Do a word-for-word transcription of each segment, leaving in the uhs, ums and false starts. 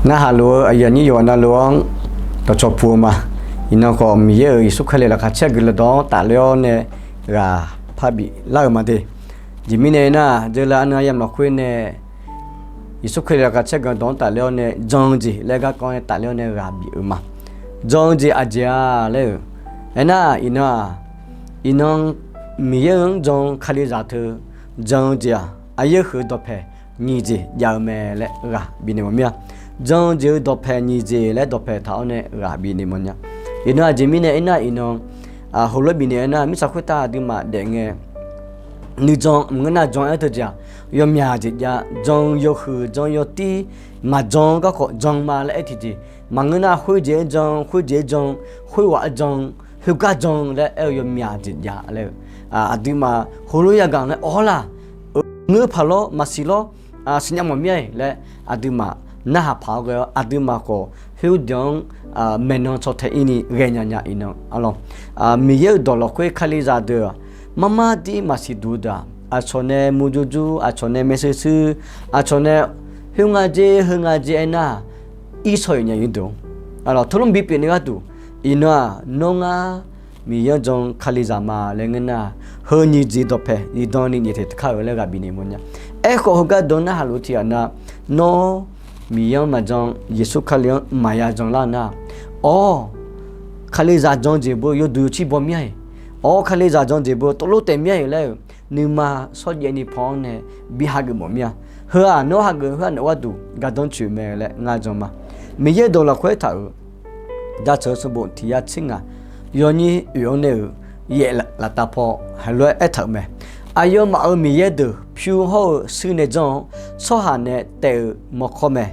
Narhaq luf-eu aqyuif aqnyir yawqghaq navluf-anr dawqcawq puq-eu ma. Iqnan khawf, Miqyaer-euq Yeqsur Kali laqkhaq caer-eu guiqlanq dawq-anr tafler-awr nae ghaq parbif lar-euq ma de. Aqjeq mirnae aernar, dzeurlar arnan yamq lafkhoer nae Yeqsur Kali laqkhaq caer guiqlanq dawq-anr tafler-awr nae jan-eu jeq laer garkawv nae tafler-awr nae ghaq bif-eu ma. Jan-eu jeq aqjeq-a laer-euq aernar, iqnan-aq, iqnan Miqyaer-anr jan-eu Kalizaq teu jan-eu jeq-aq, aqyaer huiq-eu dawqpae nyiq jeq jav-eu mae laer ghaq bifnaeq mawf mir-a. Jan-eu jeq-eu dawqpae nyiq jeq laer dawqpae taq-awr nae ghaq bifnaeq mawf nya. Iqnan aqjeq mirnae aernar, iqnan heulof-aer bifnaeq aernar, mirtsaq khoertav aqduimaf daef ngae nuijan maqngeur nar jan-aer teujeq-aq, yawmyaq jeq jav, jan-eu yawhuiq jan-eu yawtir, maqjan-eu garkawv jan ma laer aer tiqjeq, maqngeur nar khoerjeq-aer jan, khoerjeq-aer jan, khoerghaq-aer jan, khoergar jan laer aer-eu yawmyaq jeq jav laer-eu, aqduimaf heulof yagaq ngae awr laq, ngeur paq lawr maqsiq lawr, siqnya mawf mir-a laer aqduimaf narhaq paq-awr ghae-awr, aqduimaf khawf khoerdeuq-anr maeqnan caw tae ir ni ghaenya nya iqnan arlawr. Miqyaer-euq dawq lafkhoer Kalizaq deuq-aq, marmar dir maqsiq duq-eu deuq-aq, aqcawq nae murjur jur, aqcawq nae maershuir shuir, aqcawq nae khoerngae jer heu ngae jer aernar, irsawq-iq nya-ir deuq-anr, teulof bipyeuf nae gharduq, iqnan-aq nawr ngar Miqyaer-anr jan-eu Kalizaq ma laer ngeur nar, heu nyiq jeq dawqpae zifdan ni nyaeftaeq kar-euq laer ghaq bifnaeq mawf nya. Aerkhawf heugar dawq narhaq luf tiqghaq na, nawr Miqyaer-anr maqjan, Yeqsur Kali-anr maqya jan lar nar, awr, Kalizaq jan-eu jeq beu yawduq yawcir baw mir-a-iq, awr, Kalizaq jan jeq beu tawvlof taef mir-a-iq laer-euq nuima shawrjaev ni pan-awr nae bi hageuf mawf mir-a. Heu-aq nawr hageuf khoer-aq nawq gharduq gardanr coeq mae laer ngar jan ma. Miqyaer dawq lafkhoer aertaq-euq Jaceuq-eu sanqbof tiq yar tser ngaq yawnyir oeq-anr nae-euq yaef laftav paw haiq lof-aer aertaq-euq mae. Aqyawfmaf-euq miqyaer deuq pyur hawr-eu shuir nae janr-awr, tsawrhaq nae taef-euq mawrkawr mae.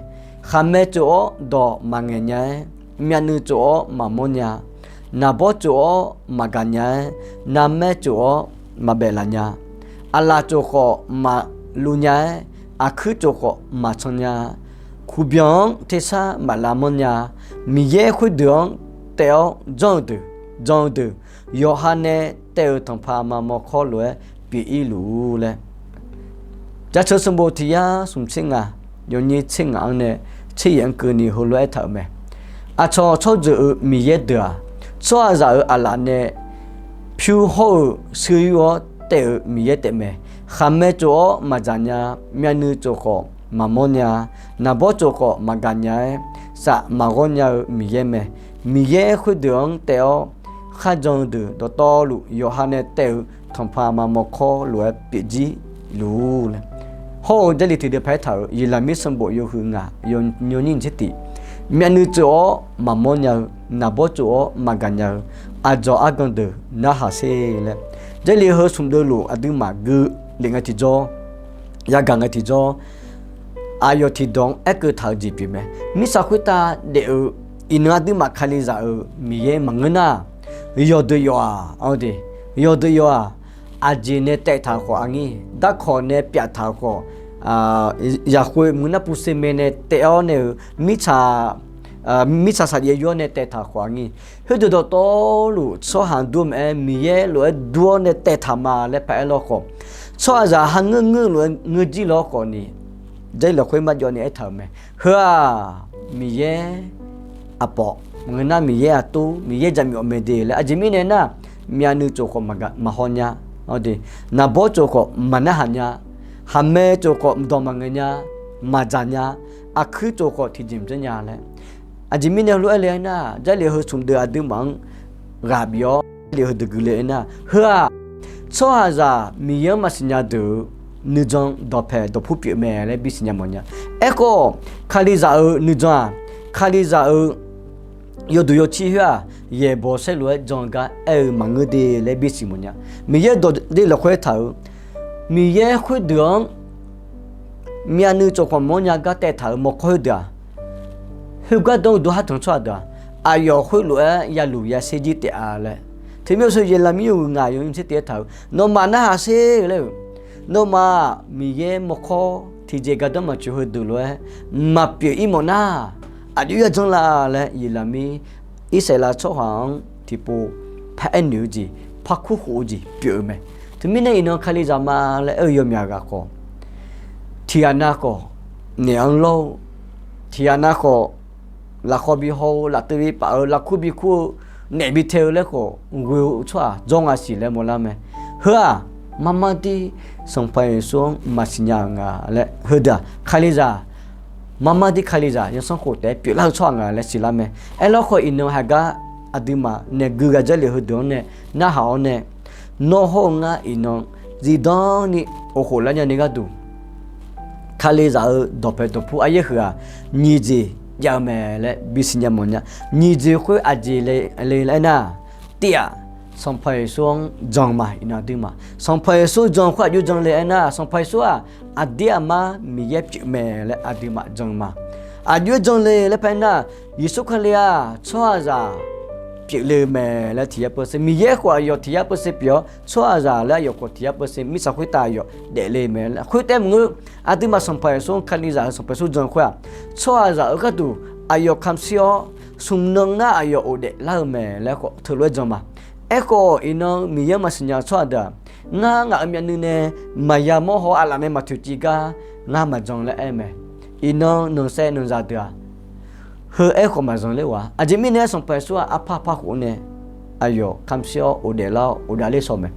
Khaqmae tsof-awr dawq maqngaeq nya-aer, myavnuiv tsof-awr maqmawr nya. Naqbawr tsof-awr maqgaq nya-aer, navmaer tsof-awr maqbaef laf nya. Aqlaf tsof khawf maqluv nya-aer, aqkuir tsof khawf maqcan nya. Kuqbyan-anr tersar maqlav manr nya. Miqyaer khoerdeuq-anr taef-awr janr-eu deuq, jan-eu deuq, yawqha nae taef-euq tanqpaq maqmawr kawr lof-aer pyeuf-ir luf-ur laer, Jaceuq sanqbof tiq yar smq tser ngaq yawnyir tser ngaq-anr nae tser yaeq-anr keuvni heulof-aer aertaq-euq mae. Aqcawq tsawrjeuq-euq miqyaer deuq-aq, tsawrhaqzaq-euq aqlaf nae pyur hawr-eu shuir yur-awr taef-euq miqyaer taef mae. Khaqmae tsof-awr maqdzaq nya, myavnuiv tsof khawf maqmawr nya, naqbawr tsof khawf maqgaq nya-aer, saf maqghawr nya-eu miqyaer mae. Miqyaer khoerdeuq-anr taef-awr kharjan-eu deuq dawqtawvluf yawqha nae taef-eu tanqpaq maqmawr kawr lof-aer pyeuf jir luf-ur laer. Hawr-eu Jarlif tiqdeuq paq-aer taq-euq Yeqlaqmir sanqbof yawhuiq ngaq yawnyir nyiq tser tiq, myavnuiv tsof-awr maqmawr nya-eu, naqbawr tsof-awr maqgaq nya-eu aqdzawq argan deuq narhaq sher laer, Jarlif heu smq deuv luf aqduimaf geu lef ngae tiqjawr, yagaq ngae tiqjawr, aqyawf tiqdawq-anr aerkeuv taq-eu jeq pyeuf mae. Mirtsaq khoertav daef-eu iqnan aqduimaf Kalizaq-euq miqyaer maqngeur nar, yawqdeuq yawf-aq, yawqdeuq yawf-aq, aqjeq nae taev taq-euq khawf aqnyir, darkawq nae pyav taq-euq khawf, yaqkhoe mqnar puv ser mae nae taev-awr nae-euq mirtsaq, mirtsaq saqjaev yur-awr nae taev taq-euq khawf aqnyir, khoerdeuq dawqtawvluf tsawrhaq dur-eu maqaer, miqyaer lof-aer dur-awr nae taev taq ma laer paq-aer lawr khawf, tsawrhaqzaq ha ngeur ngeur lof-aer ngeur jir lawr khawf ni, Jarlif lafkhoer marjawv ni aertaq-euq mae. Heu-aq, miqyaer aqpawf, maqngeur nar miqyaer aqtur, miqyaer jaqmyawf mae de laer. Aqjeq mirnae nar, myavnuiv tsof khawf maqhaw nya, naqbawr tsof khawf maqnarhaq nya, khaqmae tsof khawf dawq maqngaeq nya, maqdzaq nya, aqkuir tsof khawf tiqjeq maqjanr nya laer. Aqjeq mirnae heulof-aer le-aer nar, Jarlif heu smq deuv aqduimaf-anr ghaq bif-awr, Jarlif heu deuq gui le-aer nar, heu-aq, tsawrhaqzaq miqyaer-anr maqsiq nya deuq-euq nuijan dawqpae dawqpur pyeuf mae laer bisiq nya mawf nya. Aerkhawf, Kalizaq-euq nuijan-aq, Kalizaq-euq yawduq yawcir khoer-aq, yaeqbawq saerlu-aer jan-eu gar aer-eu maqngeur de laer bisiq mawf nya. Miqyaer dawq de lafkhoer taq-euq, miqyaer khoerdeuq-anr myavnuiv tsawqkawq mawrnya gar taev taq-euq mawrkawr khoerdeuq-aq, khoergar danr-eu duqhar tanq tsawrhaq deuq-aq, aqyawf khoerlof-aer yaluq yaser jir taef-a laer. Teumir-eu seuq Yeqlaqmir yawhuiq ngaq yawnyir tser tiq-aer taq-euq, nawmaf narhaq sher laer-euq, nawmaf miqyaer mawrkawr tiqjeq gardanr maqtsoeq heudeuq lof-aer maqpyeuf-ir mawf nar, aqjox yajanr la laer Yeqlaqmir Irsaqleqlav tsawrhaq-anr tiqpov paraer noeq-eu jeq, parkur khof-eu jeq pyeuf-eu mae. Teumirnae iqnan Kalizaq ma laer aer-eu yawmyaq ghaq khawf, tiqghaq nav khawf, naeq-anr lawr-eu tiqghaq nav khawf, lafkhawv bi haw-eu, lafteuvbi paf-eu, lafkur bi kur-eu, naef bi tae-eu laer khawf ghoe-eu tsawrhaq jawr nga siq laer mawrlar mae. Heu-aq, marmar dir Sanqpaq Yeqsur-anr maqsiq nya-euq nga laer, heudeuq-aq Kalizaq, marmar dir Kalizaq yawsanr khof taef-aer pyeuflar-eu tsawrhaq nga laer siqlar mae. Aerlawr khawf iqnan haqgar aqduimaf naeq gui ghaq Jarlif heudeuq-anr nae narhaq-awr nae, nawr hawr-eu ngar iqnan zifdan ni of khof lar nyani gharduq, Kalizaq-euq dawqpae dawqpur aryaer huiq-aq, nyiq jeq jav-eu mae laer bisiq nya mawrnya. Nyiq jeq khoer aqjeq le laer aernar, tif-aq, Sanqpaq Yeqsur-anr jan ma. Iqnan aqduimaf Sanqpaq Yeqsur jan khoer aqjox jan le aernar, Sanqpaq Yeqsur-aq, aqdir aqmar Miqyaer pyeuf mae laer aqduimaf jan ma. Aqjox-aer jan le laer paraer nar, Yeqsur Kali-aq tsawrhaqzaq pyeufle-eu mae laer tiq yar peuser, Miqyaer khawf aqyawf tiq yar peuser pyeuf-awr, tsawrhaqzaq laer aqyawf khawf tiq yar peuser mirtsaq khoertav aqyawf daefle mae laer. Khoertav maqngeur, aqduimaf Sanqpaq Yeqsur, Kalizaq-euq Sanqpaq Yeqsur jan khoer-aq, tsawrhaqzaq-euq gharduq aqyawf kamq shir-awr, smq nan nar aqyawf ghofdaef lar-eu mae laer khawf teulof-aer jan ma. Aerkhawf iqnan Miqyaer maqsiq nya-eu tsawrhaq deuq-aq, ngar ngaq-euq myavnuiv nae maqya mawr haw-awr aqlaf nae maqtoeqciv gar ngar maqjan laer aer mae. Iqnan nanqsaev nanqzaq deuq-aq, heu aerkhawf maqzanq ler-a. Aqjeq mirnae Sanqpaq Yeqsur-aq aqpar aqpar khof nae aqyawf kamq shir-awr ghofdaef lar-awr ghofdaef ler shaw mae.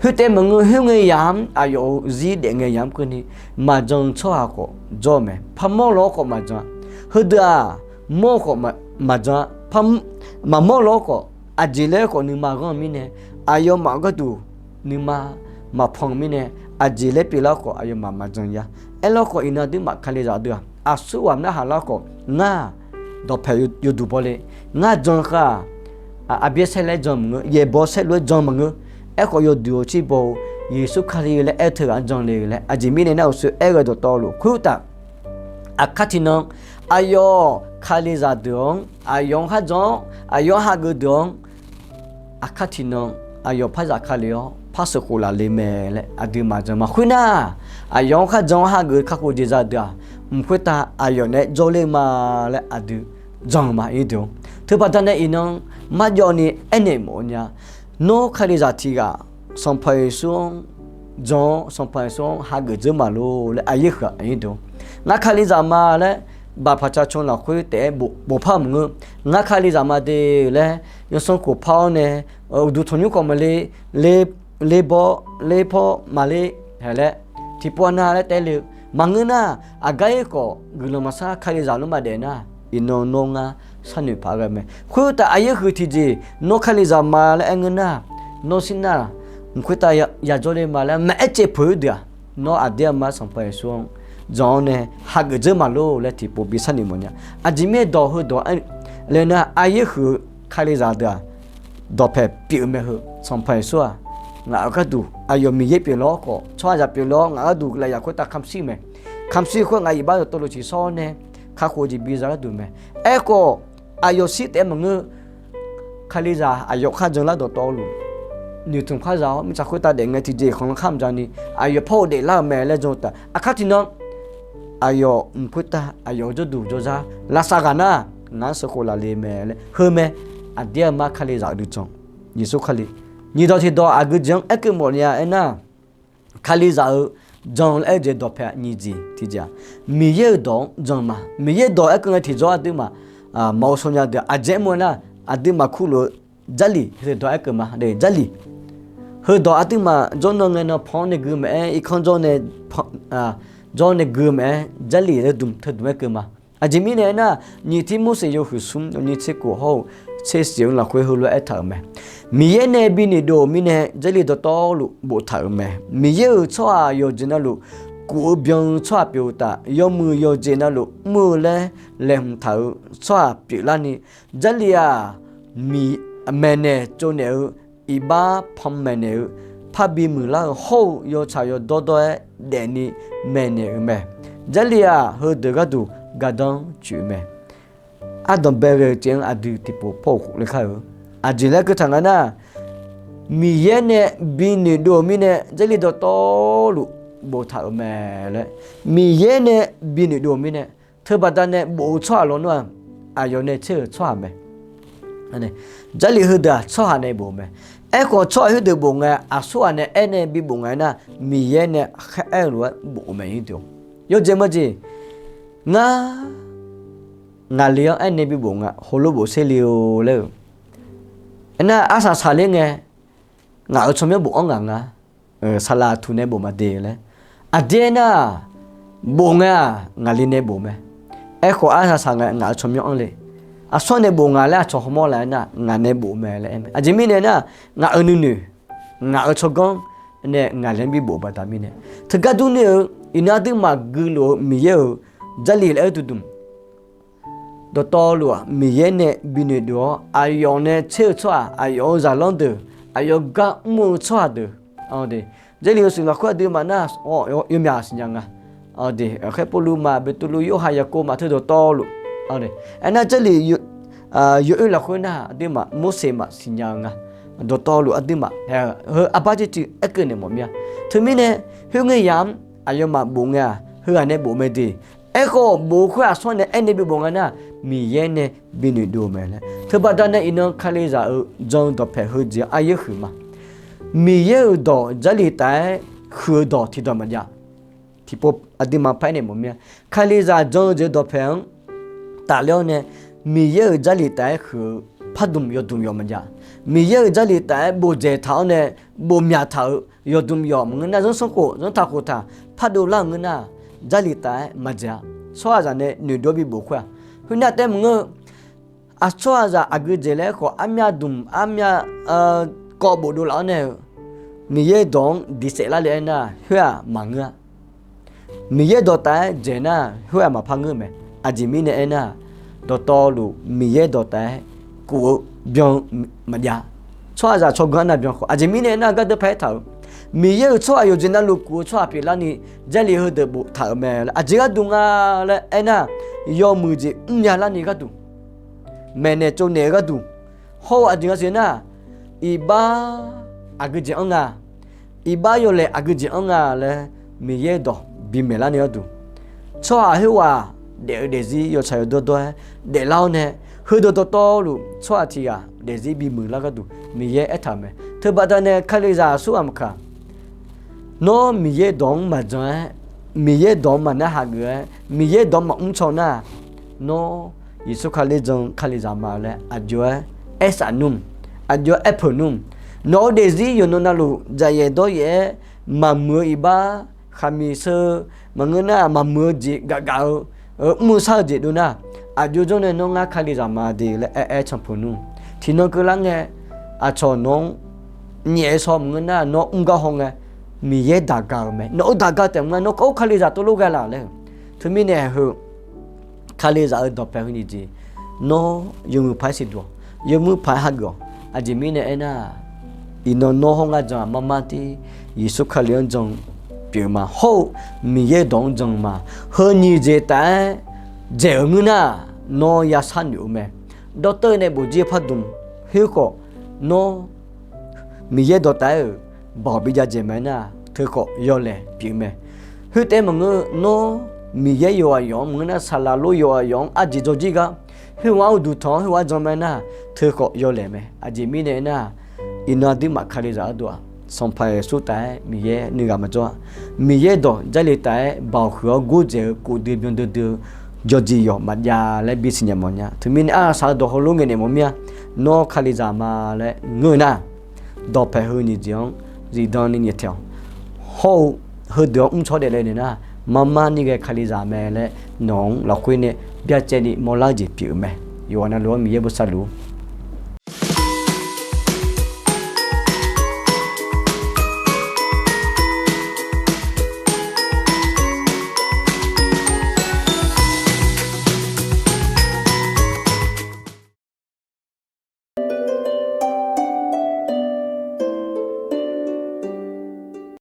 Khoertav maqngeur, khoerngae yamq-anr aqyawf-euq zir daef ngae yamq-anr keuvni maqjan-eu tsawrhaq khawf jawr-eu mae. Parmawr law-awr khawf maqjan-a. Heudeuq-aq mawr-eu khawf maqjan-a. Maqmawr law-awr khawf, aqjeq laer khawf nuima ghanr-eu mirnae, aqyawfmaf-euq gharduq nuima maqpan-eu mirnae, aqjeq laer pyeuflar khawf aqyawfmaf maqjan ya. Aerlawr khawf iqnan aqduimaf Kalizaq deuq-aq, aqsurghaq narhaq lar khawf, ngar-aq dawqpae yawduq bawle, ngar jan khaq-aq, aqbyaer saerlu-aer jan maqngeur, yaeqbawq saerlu-aer jan maqngeur. Aerkhawf yawduq-eu cirbawr-eu Yeqsur Kali laer aer-eu teughaq-anr jan le laer. Aqjeq mirnae nar uqshoe aer-eu dawqtawvluf khoertav, aqkar tiqnan aqyawf Kalizaq deuq-anr, aqyawf-anr kharjan-awr aqyawf-anr hageuf deuq-anr, aqkar tiqnan aqyawf par zafkale-awr par sheuqkhof laf le mae laer aqduimaf jan ma. Khoernar, aqyawf-anr kharjan-awr hageuf kakhof jeq za deuq-aq, mq khoertav aqyawf naeq-aer jawrler ma laer aqdui jan ma ir deuq-or. Teubaqda nae iqnan marjawvni aernaeq mawf nya. Nawr Kalizaq tiq ghaq, Sanqpaq Yeqsur-anr jan-awr Sanqpaq Yeqsur-anr hageuf dzeur ma lor laer aqyaer huiq-aq ir deuq-or. Ngar Kalizaq ma laer baqpaq ca can lafkhoer taef-aer bofpar maqngeur. Ngar Kalizaq ma de laer yawsanr khof par-awr nae, uqduq tanqnymr khawf maqle, le, le baw, le paw maqle, hae laer tiqpov nav laer taef le-eu maqngeur nar, aqgar ir khawf guiqlanq maqsar Kalizaq lor maqdaef nar, iqnan nawr ngar sharnoeq paq ghae mae. Khoertav aqyaer huiq tiqjeq, nawr Kalizaq ma laer aer ngeur nar, nawr shir nar, mq khoertav yajawr ler ma laer maqaer caev peuq-eu deuq-aq, nawr aqdir aqma Sanqpaq Yeqsur-anr jan-awr nae hageuf dzeur ma lor laer tiqpov bi sharnoeq mawf nya. Aqjeq mirnae dawq heudawq-anr le nar, aqyaer huiq-eu Kalizaq deuq-aq, dawqpae pyeuf-eu mae heu. Sanqpaq Yeqsur-aq, ngaq-euq gharduq aqyawf Miqyaer pyeuflar-awr khawf, tsawrhaqzaq pyeuflar-awr ngaq gharduq lafyaq khoertav kamq shir mae. Kamq shir khoer ngaq iqbax dawqtawvluf ciqsawr-awr nae kakhof jeq biza gharduq mae. Aerkhawf, aqyawf shir taef-aer maqngeur, Kalizaq aqyawf kharjan lar dawqtawvluf, noeqtmq khar za-awr mirtsaq khoertav daef ngae tiqjeq khanqlanr kharmq jani aqyawf par ghofdaef lar-euq mae laer jan-eu taf. Aqkar tiqnan aqyawf mq khoertav aqyawf-euq jawrduq jawrzar lavsav ghaq nar, ngaq-anr sheuqkhof laf le mae laer heu mae. Aqdir aqma Kalizaq-eu dui jan, Yeqsur Kali. Nyiq dawq tiqdawq aqgeu jeq-anr aerkeuv mawf nya aernar, Kalizaq-eu jan laer aer-eu jeq dawqpae nyiq jeq tiqjeq-aq, Miqyaer-euq dawq-anr jan ma. Miqyaer dawq aerkeuv ngae tiqjawr aqduimaf maqghov shaw nya deuq-aq, aqjeq aermawf nar, aqduimaf kurluf-eu Jarlif heudawq aerkeuv ma. Jarlif heudawq aqduimaf jawrnan ngae nan pan-awr nae gui maeq-aer, irkanr jawr nae, jawr nae gui maeq-aer Jarlif-eu dmq teudmq aerkeuv ma. Aqjeq mirnae aernar, nyiq Tirmorseq yawhuiq smr yawnyir tser khof hawr-eu tser shif-anr lafkhoer heulof-aer aertaq-euq mae. Miqyaer nae bi noeqdov-euq mirnae Jarlif dawqtawvluf boftaq-euq mae. Miqyaer-euq tsawrhaq yawqjeq navluf kuf-eu byan-eu tsawrhaq pyeuf-eu taf, yawmuiq yawqjeq navluf mr-eu laer laeqhmq taq-euq tsawrhaq pyeuflarni, Jarlif-aq, maeqnaeq tsovnaeq-eu, iqbax panmaeq naeq-eu, parbi muiqlar-eu hawr-eu yawtsaq yawdawr dawr-aer daefni maeqnaeq-euq mae. Jarlif-aq, heudeuq gharduq gardanr coeq-eu mae. Ardanqbae ghae-eu jeq-anr aqdui tiqpov pawr-euq khof le kar-eu. Aqjeq laer keuv taq nga nar, Miqyaer nae bi noeqdov-euq mirnae Jarlif dawqtawvluf boftaq-euq mae laer, Miqyaer nae bi noeqdov-euq mirnae, teubaqda nae bof-eu tsawrhaq lawnmr-aq, aqyawf nae tser-euq tsawrhaq mae. Jarlif heudeuq-aq tsawrhaq nae bof-eu mae. Aerkhawf tsawrhaq khoerdeuq bof ngae, aqsurghaq nae aernae bi bof ngae nar, Miqyaer nae khaer-aer-eu lof-aer bof-eu mae ir deuq-or. Yawjeq maqjeq, ngar ngaqli-anr aernae bibof nga, heulof bof serle-eu laer-eu. Aernar arsaq saqler ngae, ngaq-euq tsawrmyanr bofanr ngaq nga. Saqlaq tuq nae bof maqde laer. Aqdir aernar, bof ngae-aq ngaqli nae bof mae. Aerkhawf arsaq saq ngae ngaq-euq tsawrmyanr anr le. Aqsur nae bof nga laer aqcawq hawmawr laf aernar, ngaq nae bof mae laer aer mae. Aqjeq mirnae aernar, ngaq-euq nuinoeq, ngaq-euq tsawrganr nae ngaqli-anr bibof baqda mirnae. Teugar durni-eu, iqnan aqduimaf guiqlof-eu Miqyaer-euq Jarlif laer aer duidui dawqtawvluf-aq Miqyaer nae binoeqdov-awr, aqyawf nae tser-eu tsawrhaq, aqyawf-euq zaqlanr deuq, aqyawf gar mr-eu tsawrhaq deuq, Jarlif-eu siq lafkhoer aqduimaf nar, yawmyaq siqnya nga. Aqkhaer Pawrluv ma, Beqtuvluv, Yorhaq, Yaqkov ma teu dawqtawvluf. Aernar Jarlif yawoer lafkhoer nar aqduimaf Morseq ma siqnya-eu nga. Dawqtawvluf aqduimaf heu arbar jircuiv aerkeuv naeq mawf mir-a. Teumirnae, khoerngae yamq-anr aqyawfmaf bof ngae-aq heughaq nae bof mae de. Aerkhawf bof-eu khoer aqsur nae aernae bibof nga nar, Miqyaer nae binoeqdov-eu mae laer. Teubaqda nae iqnan Kalizaq-euq jan-eu dawqpaeq heujeq-anr aryaer huiq ma. Miqyaer-euq dawq Jarlif taf-aer huiq-eu dawq tiqdawq maqjav. Tiqpov aqduimaf paraer naeq mawf mir-a. Kalizaq jan-eu jeq dawqpaeq-anr tafler-awr nae, Miqyaer-euq Jarlif taf-aer huiq-eu pardmq yawdmq yawq maqjav. Miqyaer-euq Jarlif taf-aer bofdzaeq taq-awr nae, bofmyaq taq-euq yawdmq yawq maqngeur nar, zanrsanrkhof zanrtaq khoftaq pardov lar-euq ngeur nar, Jarlif taf-aer maqdzaeq-a. Tsawrhaqzaq nae noeqdov-aer bibof khoer-aq, khoernar taef maqngeur-eu, aqtsawrhaqzaq aqgeujeq laer aerkhawf armyav dmq armyav kawv bofdov laf-awr nae-eu, Miqyaer dawq-anr diq saef lar le aernar, khoer-aq maqngeur-a. Miqyaer dawq taf-aer dzaeq nar, khoer-aq maqpar ngeur mae. Aqjeq mirnae aernar, dawqtawvluf Miqyaer dawq taf-aer kuf-eu byan maqjav. Tsawrhaqzaq tsawrganr nav byan khawf, aqjeq mirnae aernar, gardeuv paraer taq-euq, Miqyaer-euq tsawrhaq yawqjeq navluf kuf-eu tsawrhaq pyeuflarni, Jarlif heudeuq boftaq-euq mae laer. Aqjeq gharduq nga laer aernar, yawmuiq jeq mrnya larni gharduq, maeqnaeq tsovnaeq-eu gharduq, hawr-eu aqjeq nga siq nar, iqbax aqgeujeq anr nga, iqbax yawlaeq aqgeujeq anr nga laer Miqyaer dawq bimaeq larni gharduq, tsawrhaq khoerghaq daef-eu daefzir yawtsaq yawdawr dawr-aer daeflar-awr nae, heudeuq dawqtawvluf tsawrhaq tiq ghaq daefzir bimuiq lar gharduq Miqyaer aertaq-euq mae. Teubaqda nae Kalizaq aqsurghaq maqkaq, nawr Miqyaer dawq-anr maqjan-aer, Miqyaer dawq-anr maqnar hageuf-aer, Miqyaer dawq-anr maqmr caw nar, nawr Yeqsur Kali jan-eu Kalizaq ma laer aqjox-aer aersaf nmr, aqjox-aer aerpeuq nmr. Nawq-eu daefzir yawqnan navluf dzaqyaef dawryaef-aer maqmuiq-eu iqbax, khaqmiq sheu, maqngeur nar maqmuiq-eu jeq gafgaf-eu, mr-eu shar-eu jeq dov nar, aqjox janr nae nawr ngar Kalizaq ma de laer aer-aer canpeuq nmr. Tiqnan keuvlar ngae, aqcawq nawq-anr nyaef-eu shaw maqngeur nar nawr mr gar haw ngae, Miqyaer daq gaq-euq mae. Nawq-eu daq gaq taef maqngeur, nawr kawv-awr Kalizaq tov lof ghae laf laer-eu. Teumirnae heu Kalizaq-euq dawqpae heu nyiq jeq, nawr yawmuiq paq-aer siqduq-awq, yawmuiq paq-aer hageuf-awq. Aqjeq mirnae aernar, iqnan nawr hawr ngar jan-aq marmar tir, Yeqsur Kali-anr jan pyeuf-eu ma, hawr-eu Miqyaer dawq-anr jan-eu ma. Heu nyiq jeq taf-aer dzaeq-euq ngeur nar, nawr yashar noeq-eu mae. Dawrteuv nae bofjir-eu pardmq khoerkhawf, nawr Miqyaer dawqtaf-aer-euq baoq bi jav dzaeq mae nar, teukhawf yawlaeq pyeuf mae. Khoertaef maqngeur, nawr Miqyaer yawqghaq yawq-anr maqngeur nar, saqlaq lor yawqghaq yawq-anr arjeq dzawrjir gar, khoerghaq-anr uqduq tanq-anr khoerghaq-anr jan mae nar, teukhawf yawlaeq mae. Aqjeq mirnae aernar, iqnan aqduimaf Kalizaq gharduq-aq, Sanqpaq Yeqsur taf-aer Miqyaer nuighaq maqjawr-a. Miqyaer dawq Jarlif taf-aer baoq huiq-awr gordzaeq-eu kofdui byanduidui-eu yawqjeq yawq maqjav laer bisiqnya mawfnya. Teumirnae arsaq saq-eu dawq heulof ngaeqnaeq mawf mir-a. Nawr Kalizaq ma laer ngeur-eu nar, dawqpae heu nyiq jeq-anr zifdan ni nyaeftaeq-awq. Hawr-eu heudeuq-anr mrcaw daefle naeq nar, marmar ni ghae Kalizaq mae laer nawq-anr lafkhoer nae byacaev ni mawrlar-eu jeq pyeuf-eu mae. Yawqghaq navluf-anr Miqyaer bosav luf-ur.